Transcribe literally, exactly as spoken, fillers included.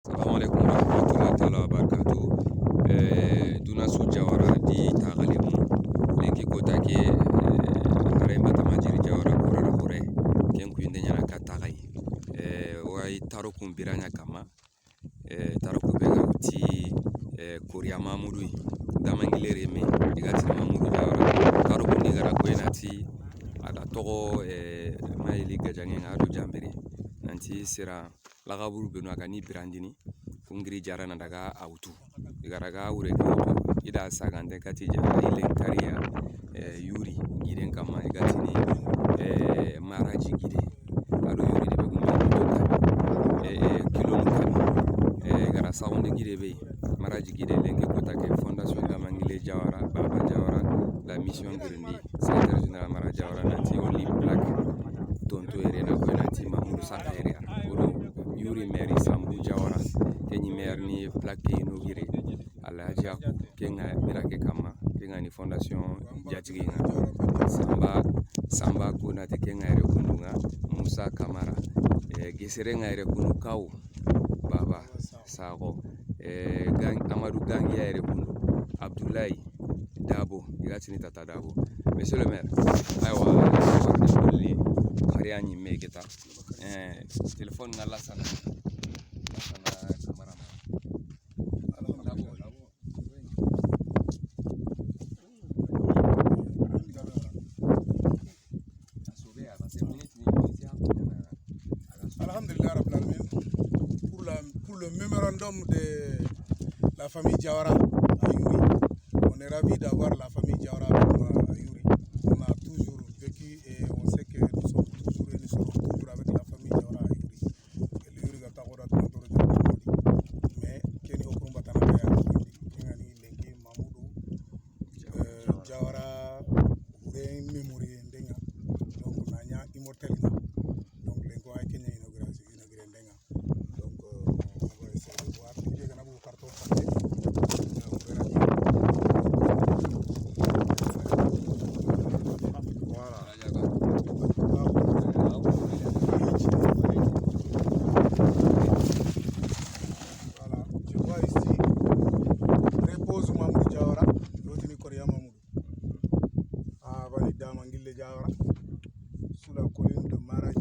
Assalamu alaikum warahmatullahi taala wabarakatuh. Eh, duna su Jawara di taxalemu. Lenki kota ke, eh, Ibrahim Batama Jiri Jawara korana xore. Ken kuyinde ɲana ka taxayi. Eh, way taro kun biranya kama. Eh, taro ku be ga wuti, eh, Koriya Mamudu yi. Damangile reme, i ga tini Mamudu Jawara. Taro kun di gara koy nati, a da toxo, eh, Mayeli Gajange nga do Jambere. Nanti sera lagaburu benu a ga ni birandini, kungiri jara na daga a wutu. I ga daga wure ke wutu, i da sagante kati jara, i le kariya, eh, yuri, giden kama, i ga tini, eh, maraji gide. A do yuri de be gumbe to kabi. Eh, eh, kilo nu kabi. Eh, i ga da sagunde gide be, maraji gide lenki kota ke Fondation Damangile Jawara, Baba Jawara, la mission girindi. Secrétaire général Mara Jawara nanti o li plaque tonto yere na koy nanti Mamudu Saka yere ya. O do yuri mairie Sambu Jawara. Ke ni maire ni plaque ke ino gire. Alhaji Aku ke nga bira ke kama. Ke nga ni fondation jatigi nga. Samba, Samba ko nati ke nga yere kundu nga. Musa Kamara. Eh, gesere nga yere kundu kaw. Baba. Saxo, eh, Gang-, Amadou Gangi ya yere kundu, Abdoulaye Dabo, i ga tini Tata Dabo. Monsieur le maire, aywa, wuli, xariya ɲi me geta. Eh, téléphone na la sana. La sana camara. Alhamdulillah Rabbil Alamin. Pour la, pour le mémorandum de la famille Jawara à Youri, on est ravi d'avoir la famille Jawara avec nous à Youri. On a toujours vécu et on sait que nous sommes toujours et nous serons toujours avec la famille Jawara à Youri. Et le Youri ga taxo da tonton Jawara. Mais ken ni o kurumba tana ya. Ken ni lenki Mamudu, euh, Jawara, hure mémoire ndenga. Donc na ɲa immortel nga. Donc lenko ay ken ɲa inauguration, inauguré ndenga. Donc, euh, on va essayer de voir. Puis, il y a un carton papier. Voilà. Voilà. Tu vois ici, repose Mamoudou Diawara, l'autre ni Korea Mamoudou. Ah, Bani Dama Ngille Diawara, sous la colline de Mara